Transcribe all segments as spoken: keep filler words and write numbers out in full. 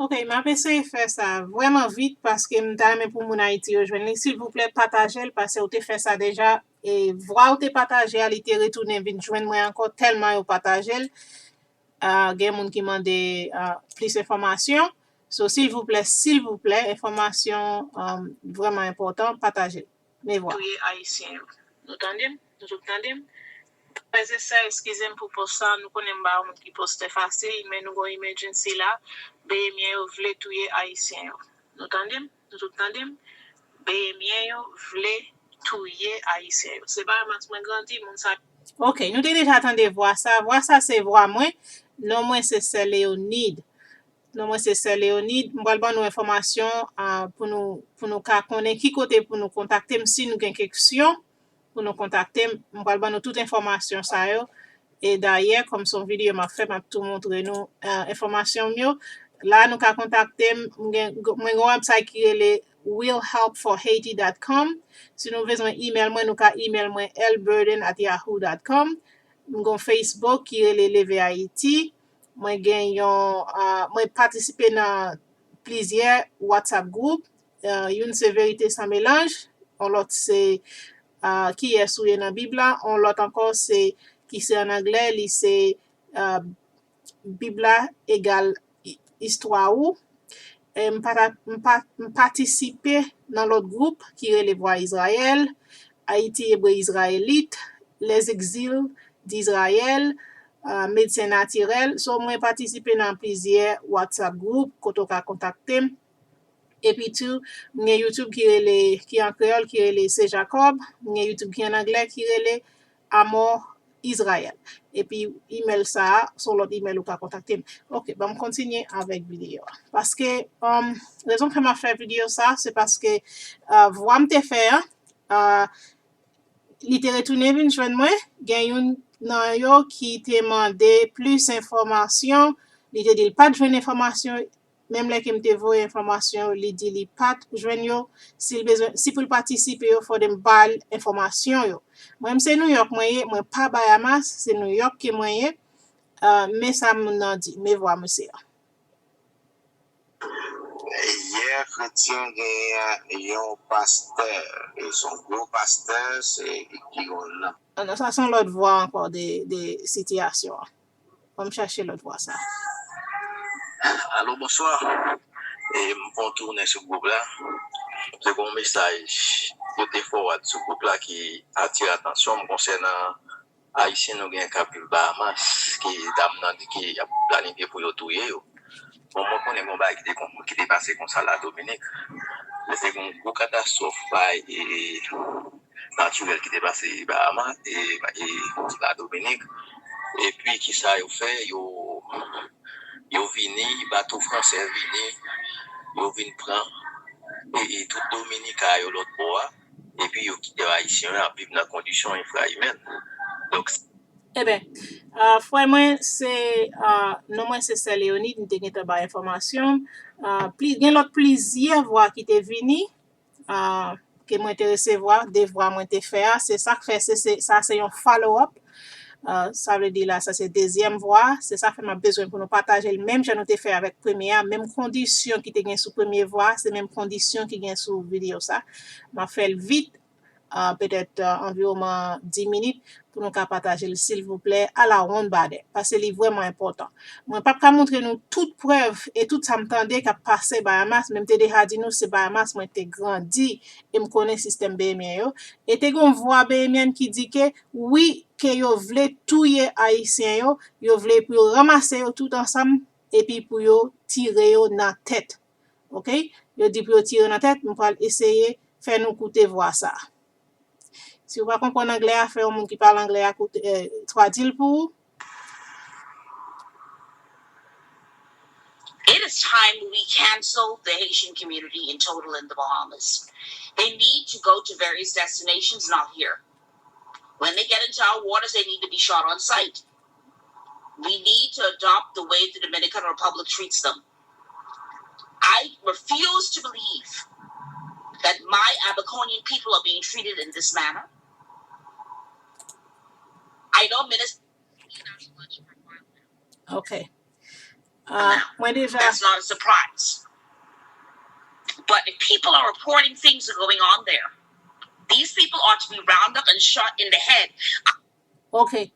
Ok, m ap eseye fè sa vrèman vit paske m ta renmen pou moun Ayiti yo jwenn li. Silvouplè, pataje l paske ou te fè sa deja. E vwa ou te pataje a, li te retounen vin jwenn mwen ankò tèlman yo pataje l. Ah, gen moun ki mande ah, plis enfòmasyon. So, silvouplè, silvouplè, enfòmasyon um, vrèman enpòtan, pataje l. Me vwa. Touye Ayisyen yo. Nou tande m? Nou tout tande m? Frè e sè, eskize m pou pòs sa, nou konnen m pa yon moun ki poste fasil, men nou gon emergency la, Behemyen yo vle touye Ayisyen yo. Nou tande m? Nou tout tande m? Behemyen yo vle touye Ayisyen yo. Se Bahamas mwen grandi, moun sa. Ok, nou te deja tande vwa sa. Vwa sa se vwa mwen. Non mwen se Sè Leonid. Non mwen se Sè Leonid. M pral ban nou enfòmasyon ah, pou nou, pou nou ka konnen ki kote pou nou kontakte m si nou gen kesyon. Pou nou kontakte m. M pral ban nou tout enfòmasyon sa yo. E dayè, kòm se yon videyo m ap fè, m ap tou montre nou ah, enfòmasyon m yo. La, nou ka kontakte m. M gen, mwen gen yon website ki rele will help for haiti dot com. Si nou bezwen email mwen, nou ka email mwen l burden at yahoo dot com. M gen yon Facebook ki rele Leve Ayiti. Mwen gen yon, ah, mwen patisipe nan plizyè WhatsApp group. Ah, youn se Verite San Melanj, yon lòt se ah, Kiyès ou ye nan Bib la, yon lòt ankò se ki se an anglè, li se ah, Bib la egal i- istwa ou. E m pata- m pa- m patisipe nan lòt gwoup ki rele Vwa Izrayèl, Ayiti Ebre Izrayelit, Les Exils d'Israël, ah, Medsen Natirèl. So, mwen patisipe nan plizyè WhatsApp gwoup kote w ka kontakte m. Epi tou, m gen YouTube ki rele, ki an kreyòl, ki rele Se Jacob. M gen YouTube ki an anglè, ki rele Amò Izrayèl. Epi email sa a, se yon lòt email ou ka kontakte m. Ok, ban m kontinye avèk videyo a. Paske, um, rezon ke m ap fè videyo sa, se paske uh, vwa m te fè an, uh, li te retounen vin jwenn mwen. Gen youn nan yo ki te mande plis enfòmasyon. Li te di l pa t jwenn enfòmasyon. Menm lè ke m te voye enfòmasyon yo, li di li pa t jwenn yo. Si l bezwen, si pou l patisipe yo, fòde m ba l enfòmasyon yo. Mwen, m se New York mwen ye, mwen pa Bahamas, se New York ke mwen ye. Uh, men sa moun nan di, men vwa misye an. Yè kretyen genyen yon pastè, e se yon gwo pastè, se ki yon nan. Ah non, sa se yon lòt vwa ankò de, de sitiyasyon an. Ban m chache lòt vwa sa. Alo, bonswa. E m fè yon tounen sou gwoup la. Se yon mesaj yo te fowad sou gwoup la ki atire atansyon m konsènan Ayisyen nou gen k ap viv Bahamas, ke dam nan di ke y ap planifye pou yo touye yo. Bon, mwen konnen gen yon bagay ki te kon- ki te pase konsa la Dominik. Men se gen yon gwo katastwòf bay e natirèl ki te pase Bahamas e, e la Dominik. Epi kisa yo fè? Yo yo vini, bato fransè vini, yo vin pran e, e tout Dominika yo lòt bò a, epi yo kite Ayisyen yo ap viv nan kondisyon enfra imèn. Donk, Eben, uh, frè mwen, se uh, non mwen se Sè Leonid, m te gentan bay enfòmasyon. Uh, pli, gen lòt plizyè vwa ki te vini, uh, ke mwen te resevwa, de vwa mwen te fè a. Se sa k fè, se, se, sa se yon follow up. Uh, sa vle di la, sa se dezyèm vwa. Se sa fè m ap bezwen pou nou pataje l menm jan nou te fè avèk premye a. Menm kondisyon ki te gen sou premye vwa, se menm kondisyon ki gen sou videyo sa. M ap fè l vit. Uh, petèt uh, anviwonman dis minit pou nou ka pataje l, silvouplè, a la wonn badè, paske li vrèman enpòtan. Mwen p ap ka montre nou tout prèv e tout sa m tande k ap pase Bahamas, men m te deja di nou se Bahamas mwen te grandi e m konnen sistèm Behemyen yo. E te gen yon vwa Behemyèn ki di ke wi, ke yo vle touye Ayisyen yo, yo vle pou yo ranmase yo tout ansanm epi pou yo tire yo nan tèt. Ok? Yo di pou yo tire nan tèt, m pral eseye fè nou koute vwa sa. Si w pa konprann anglè a, fè yon moun ki pale anglè a koute, eh, tradui l pou ou. It is time we cancel the Haitian community in total in the Bahamas. They need to go to various destinations, not here. When they get into our waters, they need to be shot on sight. We need to adopt the way the Dominican Republic treats them. I refuse to believe that my Abaconian people are being treated in this manner. I know Minister. Okay. Ah, mwen deja. That's not a surprise. But if people are reporting things are going on there, these people ought to be rounded up and shot in the head. Ok.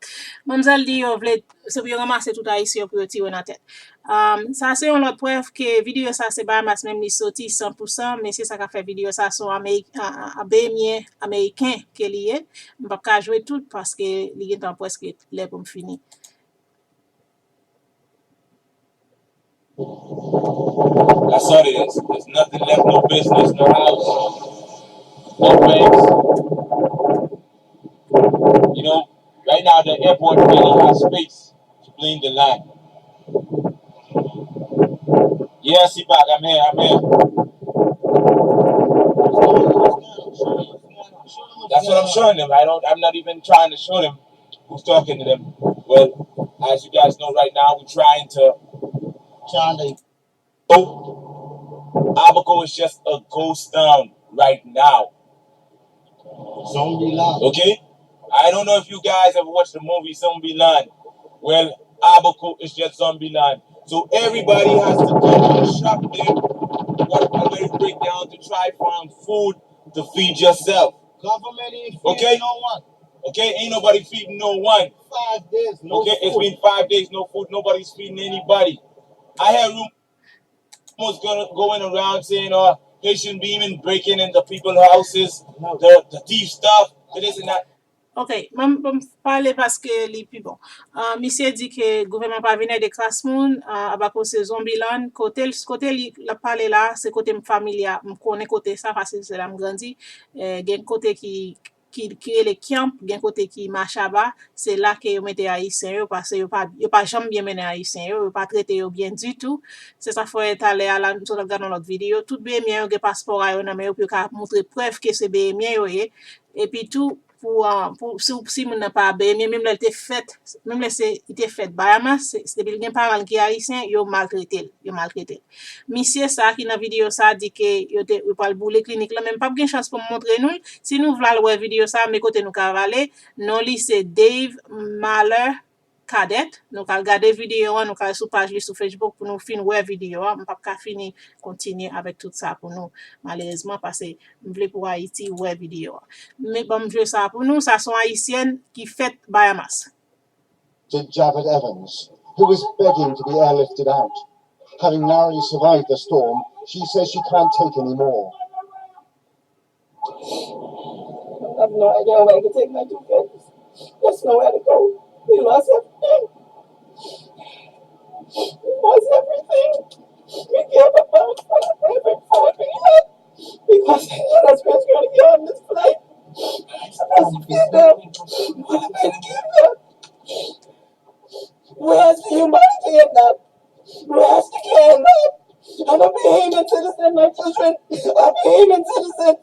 Manmzèl di yo vle, se pou yo ranmase tout Ayisyen yo pou yo tire nan tèt. Um, sa se yon lòt prèv ke videyo sa se Bahamas menm li soti san pou san, men se sa k ap fè videyo sa se yon Amerik-, a, a, a Behemyen Ameriken ke li ye. M p ap ka jwe tout paske li gentan prèske lè pou m fini. That's all it is. There's nothing left, no business, no house, no banks. You know, right now the airport barely has space to clean the land. Yes, Ipak, I'm here, I'm here. That's what I'm showing them. I don't, I'm not even trying to show them who's talking to them. Well, as you guys know, right now we're trying to Chande. Oh, Abaco is just a ghost town right now. Zombie land. Okay? I don't know if you guys ever watched the movie Zombie Land. Well, Abaco is just Zombie Land. So everybody has to come and shop there. What a little breakdown to try find food to feed yourself. Government ain't feeding okay? No one. Okay, ain't nobody feeding no one. Five days, no okay, food. It's been five days, no food. Nobody's feeding anybody. I had rumors going, going around saying, uh, Haitian beaming, breaking into people's houses, no. The, the thief stuff, the this and that. Ok, mwen m pale paske li pi bon. Uh, misye di ke gouvènman pa vin ede klas moun, uh, Abaco se zombie land. Kote l, kote li l ap pale la, se kote m famili a, m konnen kote sa paske se la m grandi. Eh, gen kote ki ki, ki rele Kyamp, gen kote ki Machaba, se la ke yo mete Ayisyen yo, paske yo pa, yo pa janm byen mennen Ayisyen yo, yo pa trete yo byen ditou. Se sa fè talè a la, m sot ap gade yon lòt videyo, tout Behemyen yo gen paspò a yo nan men yo pou yo ka montre prèv ke se Behemyen yo ye. Epi tou, pou, ah, pou, si, si moun nan pa Behemyen, menm lè l te fèt, menm lè se, li te fèt Bahamas, se, se depi l gen paran l ki Ayisyen, yo maltrete l, yo maltrete l. Misye sa ki nan videyo sa di ke yo te, yo pral boule klinik la, men m p ap gen chans pou m montre nou l. Si nou vle al wè videyo sa, men kote nou ka ale, non li se Dave Maller Cadet. Nou ka al gade videyo an, nou ka al sou paj li sou Facebook pou nou fin wè videyo an. M p ap ka fini kontinye avèk tout sa pou nou, malerezman, paske m vle pou Ayiti wè videyo an. Men ban m jwe sa pou nou, sa se yon Ayisyèn ki fèt Bahamas. Did Javed Evans, who is begging to be airlifted out. Having narrowly survived the storm, she says she can't take any more. I have no idea where to take my two kids. There's nowhere to go. We lost everything. We lost everything. We gave up our everything we had. Because they told us we was going to get on this flight. Supposed to be there. What am I to give them? Where's the humanity in that? Where's the care in that? I'm a Bahamian citizen, my children are Bahamian citizens.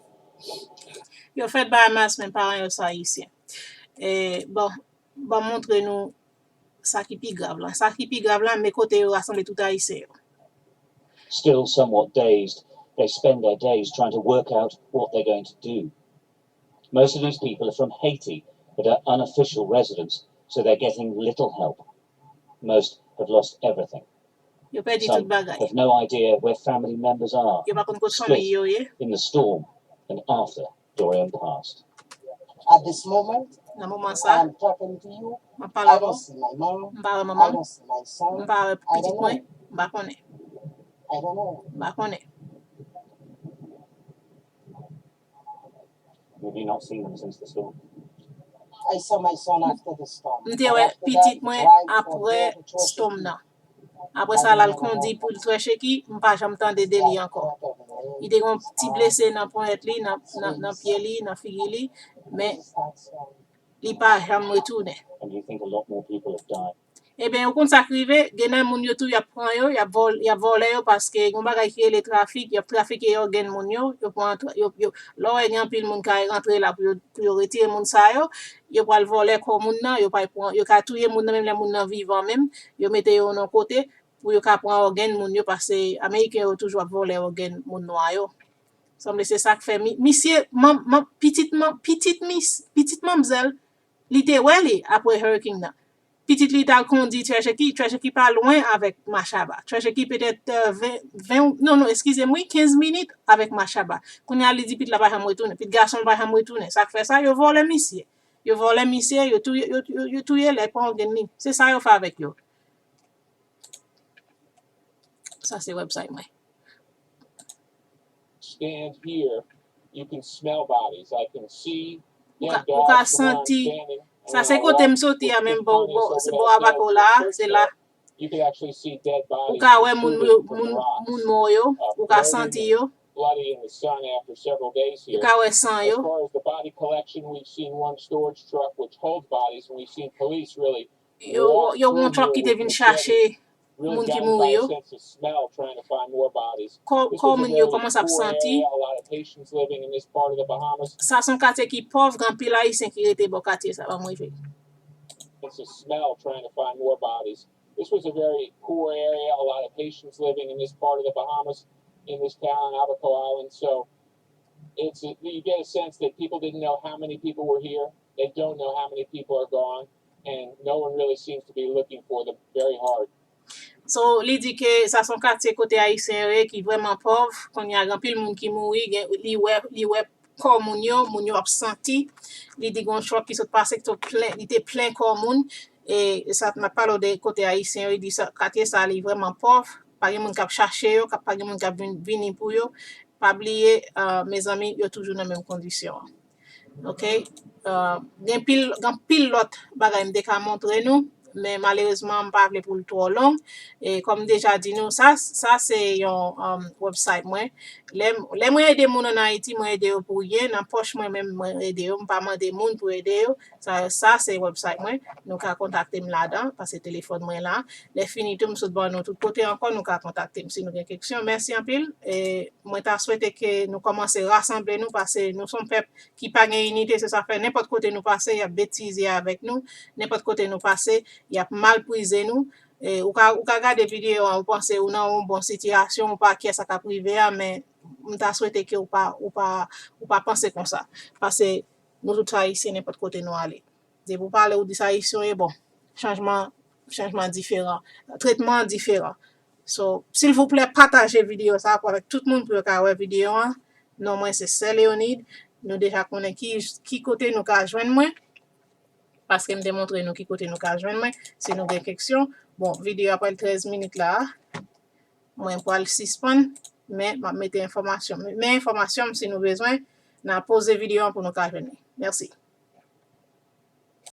Yo fèt Bahamas, men paran yo se Ayisyen. Eh, bon, ban m montre nou sa ki pi grav la. Sa ki pi grav la, men kote yo rasanble tout Ayisyen yo. Still somewhat dazed, they spend their days trying to work out what they're going to do. Most of these people are from Haiti, but are unofficial residents, so they're getting little help. Most have lost everything. Yo pèdi tout bagay. Some have no idea where family members are. Yo pa konn kot fanmi yo ye. In the storm and after Dorian passed. At this moment, Nan moman sa, I'm talking to you. M ap pale I avè w. Don't see my mom. M pa wè I manman m. Don't see my son. M pa wè I pitit don't mwen. Know. M pa konnen. I don't know. M pa konnen. Have you not seen them since the storm? I saw my son after the storm. M te wè pitit mwen apre storm nan. Apre sa, l al kondi pou l trè cheki, m pa janm tande de li ankò. Li te gen yon ti blese nan ponyèt li, nan, nan, nan pye li, nan figi li, men li pa janm retounen. And you think a lot more people have died. Ebyen, ou konn sa k rive, gen nan moun yo tou y ap pran yo, y ap vòl, y ap vòlè yo paske gen yon bagay ki rele trafik, y ap trafike ògèn moun yo, yo pran, yo, yo, lè w wè gen anpil moun k al rantre la pou yo, pou yo retire moun sa yo, yo pral vòlè kò moun nan, yo pral pran, yo ka touye moun nan menm lè moun nan vivan menm, yo mete yo nan kote pou yo ka pran ògèn moun yo paske Ameriken yo toujou ap vòlè ògèn moun nwa yo. Sanble se sa k fè mi, misye, man, man, pitit, man, pitit mis, pitit manmzèl, li te wè li apre hurricane nan. Pitit li t al kondi Treasure Key, Treasure Key pa lwen avèk Mashaba. Treasure Key petèt euh, ven, ven, non, non, eskize m, wi, kenz minit avèk Mashaba. Kounye a, li di pitit la pa janm retounen, pitit gason l pa janm retounen. Sa k fè sa, yo vòlè misye. Yo vòlè misye, yo touye, yo, yo, yo touye l, yo pran grenn li. Se sa yo fè avèk yo. Sa se website mwen. Stand here, you can smell bodies. I can see dead dogs from where I'm standing. Ou ka santi, sa se kote m soti a menm, bò, bò, se bò a bako la, se la. Ou ka wè moun, moun, moun mò yo, ou ka santi yo. Ou ka wè san yo. Yo, yo wè yon truck ki te vin chache moun ki mouri yo. Kò, kò moun yo kòmanse ap santi. Sa se yon katye ki pòv, gen anpil Ayisyen ki rete bò katye sa, ban m rive. It's a smell trying to find more bodies. This was a very poor area, a lot of Haitians living in this part of the Bahamas, in this town, Abaco Island. So it's you get a sense that people didn't know how many people were here. They don't know how many people are gone, and no one really seems to be looking for them very hard. So, li di ke sa se yon katye kote Ayisyen yo ye ki vrèman pòv. Kounye a, gen anpil moun ki mouri, gen, li wè, li wè kò moun yo, moun yo ap santi. Li di gen yon truck ki sot pase, ki te plen, li te plen kò moun. E sa, n ap pale w de kote Ayisyen yo, li di sa, katye sa, li vrèman pòv. Pa gen moun k ap chache yo, pa gen moun k ap vin, vini pou yo. Pa bliye, euh, mezanmi, yo toujou nan menm kondisyon an. Ok? Euh, gen pil, gen pil lòt bagay m te ka montre nou, men malerezman, m pa vle pou l twò long. E kòm m deja di nou, sa, sa se yon, euh, website mwen. Lè, lè mwen ede moun ann Ayiti, mwen ede yo pou ryen. Nan pòch mwen menm, mwen ede yo. M pa mande moun pou ede yo. Sa, sa se website mwen. Nou ka kontakte m ladan, paske telefòn mwen la. Lè fini tou, m sot ban nou tout kote ankò, nou ka kontakte m si nou gen keksyon. Mèsi anpil. E mwen ta swete ke nou kòmanse rasanble nou, paske nou se yon pèp ki pa gen inite, se sa fè nenpòt kote nou pase, y ap betize avèk nou, nenpòt kote nou pase, y ap malprize nou. E ou ka, ou ka gade videyo a, ou panse ou nan yon bon sitiyasyon, ou pa kè sa k ap rive a, men m ta swete ke ou pa, ou pa, ou pa panse konsa. Paske nou tout se Ayisyen, nenpòt kote nou ale. Depi ou pale, ou di se Ayisyen ou ye, bon, chanjman, chanjman diferan. Tretman an diferan. So, silvouplè, pataje videyo sa pou avèk tout moun pou yo ka wè videyo an. Non mwen se Sè Leonid. Nou deja konnen ki, ki kote nou ka jwenn mwen. Paske m te montre nou ki kote nou ka jwenn mwen. Si nou gen keksyon, bon, videyo a pral trèz minit la. Mwen pral sispann, men m ap mete enfòmasyon. Men enfòmasyon m si nou bezwen, n a poze videyo an pou nou ka jwenn li. Mèsi.